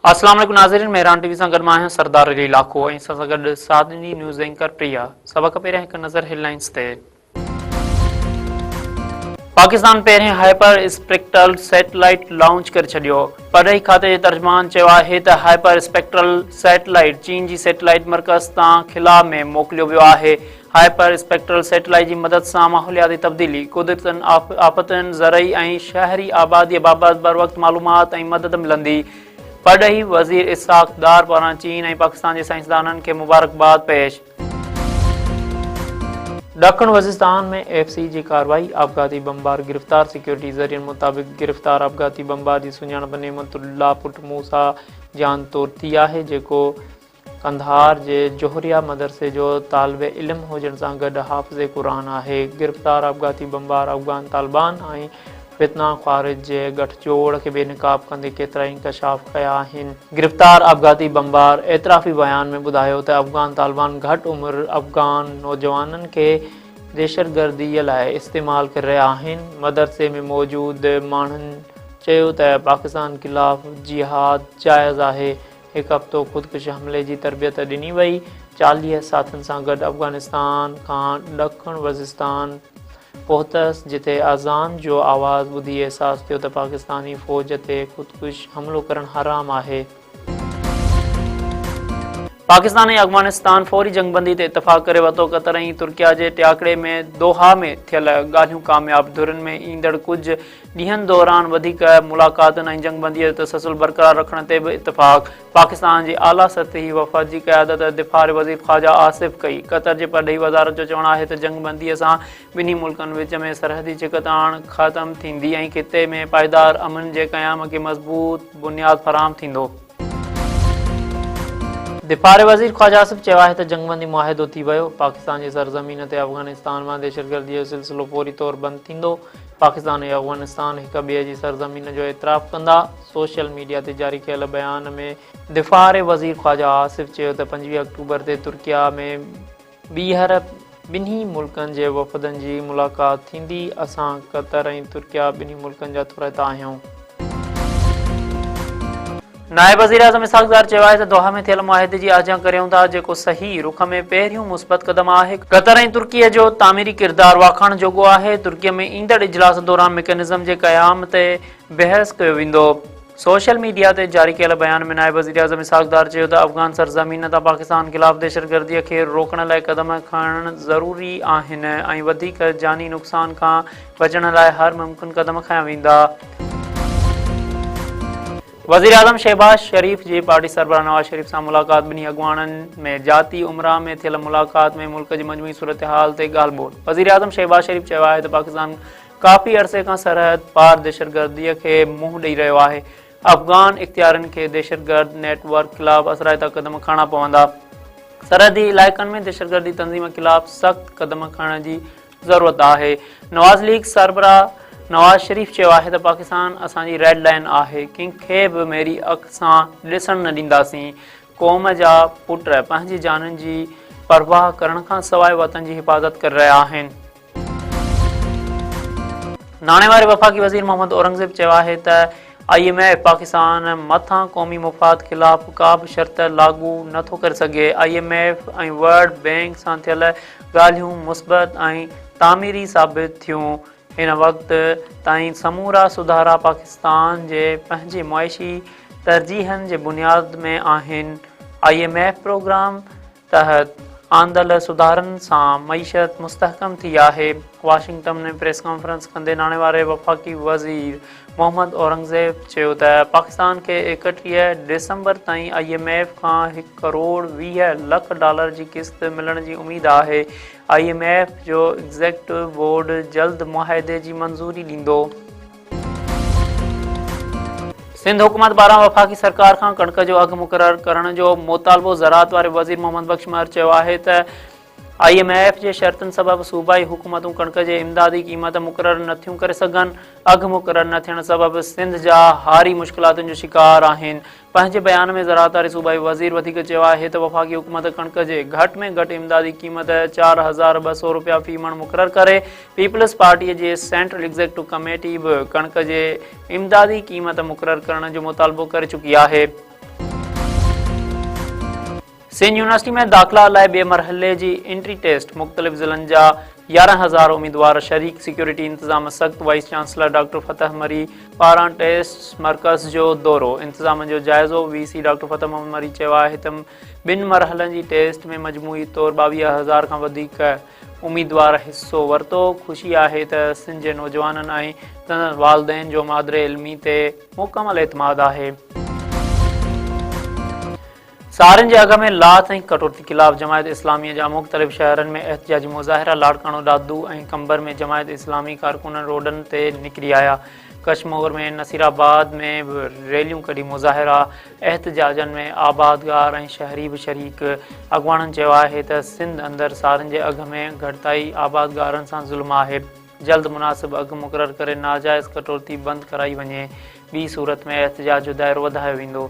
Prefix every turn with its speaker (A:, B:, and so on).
A: اسلام عليڪم ناظرين مهراڻ ٽي وي سان گڏ مان آهيان سردار علي لاکو ۽ اسان سان گڏ ساٿ ڏيندي نيوز اينڪر پريا سڀ کان پهريان هڪ نظر هيڊ لائنز تي. پاڪستان پهرين هائپر اسپيڪٽرل سيٽلائيٽ لانچ ڪري ڇڏيو. پرڏيهي کاتي جي ترجمان چيو آهي ته هائپر اسپيڪٽرل سيٽلائيٽ چين جي سيٽلائيٽ مرڪز تان خلا ۾ موڪليو ويو آهي. هائپر اسپيڪٽرل سيٽلائيٽ جي مدد سان ماحولياتي تبديلي، قدرتي آفتن، زرعي ۽ شهري آبادي بابت بروقت معلومات ۽ مدد ملندي. پرڏيهي وزير اسحاق ڊار پاران چين ۽ پاڪستان جي سائنسدانن کي مبارڪباد پيش. ڏکڻ وزيرستان ۾ ايف سي جي ڪارروائي، آپگهاتي بمبار گرفتار، سيڪيورٽي ذريعن مطابق گرفتار آپگهاتي بمبار جي سڃاڻپ نعمت الله پٽ موسيٰ جان طور ٿي آهي، جيڪو قنڌار جي جوهريه مدرسي جو طالب علم هجڻ سان گڏ حافظ قرآن آهي. گرفتار آپگهاتي بمبار افغان طالبان ۽ فتنه خوارج جي ڳٺ جوڙ کي بي نقاب ڪندي ڪيترائي انڪشاف ڪيا آهن. گرفتار آپگهاتي بمبار اعترافي بيان ۾ ٻڌايو ته افغان طالبان گهٽ عمر افغان نوجوانن کي دهشتگردي لاء استعمال ڪري رهيا آهن. مدرسي ۾ موجود ماڻهن چيو ته پاڪستان خلاف جهاد جائز آهي. هڪ هفتو خودڪش حملي جي تربيت ڏني وئي. 40 ساٿين سان گڏ افغانستان کان ڏکڻ وزيرستان پهتس، جتي اذان جو آواز ٻڌي احساس ٿيو ته پاڪستاني فوج تي خودڪش حملو ڪرڻ حرام آهي. پاڪستان ۽ افغانستان فوري جنگبندي تي اتفاق ڪري ورتو، قطر ۽ ترڪيه جي ٽياڪڙي ۾ دوحا ۾ ٿيل ڳالهيون ڪامياب، ڌرين ۾ ايندڙ ڪجهه ڏينهن دوران وڌيڪ ملاقاتن ۽ جنگبندي جو تسلسل برقرار رکڻ تي به اتفاق، پاڪستان جي اعليٰ سطحي وفد جي قيادت دفاع واري وزير خواجه آصف ڪئي. قطر جي پرڏيهي وزارت جو چوڻ آهي ته جنگ بندي سان ٻنهي ملڪن وچ ۾ سرحدي ڇڪتاڻ ختم ٿيندي ۽ خطي ۾ پائيدار امن جي قيام کي مضبوط بنياد فراهم ٿيندو. دفاع واري وزير خواجه آصف چيو آهي ته جنگ بندي معاهدو ٿي ويو، پاڪستان جي سرزمين تي افغانستان مان دهشتگردي جو سلسلو فوري طور بند ٿيندو، پاڪستان ۽ افغانستان هڪ ٻئي جي سرزمين جو اعتراف ڪندا، سوشل ميڊيا تي جاري ڪيل بيان ۾ دفاع واري وزير خواجه آصف چيو ته 25 آڪٽوبر تي ترڪيه ۾ ٻيهر ٻنهي ملڪن جي وفدن جي ملاقات ٿيندي، اسان قطر ۽ ترڪيه ٻنهي ملڪن جا ٿورائتا آهيون. نائب وزيراعظم اسحاق ڊار چيو آهي ته دوحا ۾ ٿيل معاهدي جي آجيان ڪريون ٿا جيڪو صحيح رخ ۾ پهريون مثبت قدم آهي، قطر ۽ ترڪيه جو تعميري ڪردار واکاڻ جوڳو آهي، ترڪيه ۾ ايندڙ اجلاس دوران ميڪنزم جي قيام تي بحث ڪيو ويندو. سوشل ميڊيا تي جاري ڪيل بيان ۾ نائب وزيراعظم اسحاق ڊار چيو ته افغان سرزمين تان پاڪستان خلاف دهشتگردي کي روڪڻ لاء قدم کڻڻ ضروري آهن ۽ وڌيڪ جاني نقصان کان بچڻ لاء هر ممڪن قدم کنيا ويندا. وزيراعظم شهباز شريف جي پارٽي سربراهه نواز شريف سان ملاقات، ٻنهي اڳواڻن ۾ جاتي عمرا ۾ ٿيل ملاقات ۾ ملڪ جي مجموعي صورتحال تي ڳالهه ٻولهه. وزيراعظم شهباز شريف چيو آهي ته پاڪستان ڪافي عرصي کان سرحد پار دهشتگردي کي منهن ڏئي رهيو آهي، افغان اختيارين کي دهشتگرد نيٽ ورڪ خلاف اثرائتا قدم کڻڻا پوندا، سرحدي علائقن ۾ دهشتگردي تنظيم خلاف سخت قدم کڻڻ جي ضرورت آهي. نواز ليگ سربراهه نواز شريف چيو آهي ته پاڪستان اسان جي ريڊ لائين آهي، ڪنهن کي به ميري اک سان ڏسڻ نه ڏينداسين، قوم جا پٽ پنهنجي جانين جي پرواهه ڪرڻ کانسواء وطن جي حفاظت ڪري رهيا آهن. ناڻي واري وفاقي وزير محمد اورنگزيب چيو آهي ته I M F Pakistan مٿان قومي مفاد خلاف ڪا به شرط لاڳو نه ٿو ڪري سگهي، I M F ۽ world bank سان ٿيل ڳالهيون مثبت ۽ تعميري ثابت ٿيون، هن وقت تائين سمورا سڌارا پاڪستان جي پنهنجي معاشي ترجيحن جي بنياد ۾ آهن، I M F programme تحت آندل سڌارن سان معيشت مستحڪم ٿي آهي. واشنگٽن ۾ پريس ڪانفرنس ڪندي ناڻي واري وفاقي وزير محمد اورنگزيب چيو ته پاڪستان کي 31 ڊسمبر تائين I M F کان هڪ ڪروڙ 20 لک ڊالر جي قسط ملڻ جي اميد آهي، I M F جو ايگزيڪٽو بورڊ جلد معاهدي جي منظوري ڏيندو. سنڌ حڪومت پاران وفاقي سرڪار کان ڪڻڪ جو اگهه مقرر ڪرڻ جو مطالبو زراعت واري وزير محمد بخش مهر چيو آهي ته I M F جي شرطن سبب صوبائي حڪومتون ڪڻڪ جي امدادي قيمت مقرر نٿيون ڪري سگهن، اگهه مقرر نه ٿيڻ سبب سنڌ جا هاري مشڪلاتن جو شڪار آهن، پنهنجي بيان ۾ زراعت واري صوبائي وزير وڌيڪ چيو آهي ته وفاقي حڪومت ڪڻڪ جي گهٽ ۾ گهٽ امدادي قيمت 4200 رپيا في مڻ مقرر ڪري، پيپلز پارٽي جي سينٽرل ايگزيڪٽو ڪميٽي به ڪڻڪ جي امدادي قيمت مقرر ڪرڻ جو مطالبو ڪري چڪي آهي. سنڌ يونيورسٽي ۾ داخلا لاء ٻئي مرحلي جي انٽري ٽيسٽ، مختلف ضلعن جا 11000 اميدوار شريڪ، سيڪيورٽي انتظام سخت، vice chancellor doctor Fateh Marri پاران ٽيسٽ مرڪز جو دورو، انتظامن جو جائزو، V C doctor Fateh Muhammad Marri چيو آهي ته ٻن مرحلن جي ٽيسٽ ۾ مجموعي طور 22 هزار کان وڌيڪ اميدوار حصو ورتو، خوشي آهي ته سنڌ جي نوجوانن ۽ سندن والدين جو مادر علمي تي مڪمل اعتماد آهي. سارين جي اگهه ۾ لاٿ ۽ ڪٽوتي خلاف جماعت اسلامي جا مختلف شهرن ۾ احتجاجي مظاهرا، لاڙڪاڻو، دادو ۽ قمبر ۾ جماعت اسلامي ڪارڪنن روڊن تي نڪري آيا، ڪشمور ۾ نصيرآباد ۾ به ريليون ڪڍي مظاهرا، احتجاجن ۾ آبادگار ۽ شهري به شريڪ، اڳواڻن چيو آهي ته سنڌ اندر سارين جي اگهه ۾ گهٽتائي آبادگارن سان ظلم آهي، جلد مناسب اگهه مقرر ڪري ناجائز ڪٽوتي بند ڪرائي وڃي، ٻي صورت ۾ احتجاج جو دائرو وڌايو ويندو.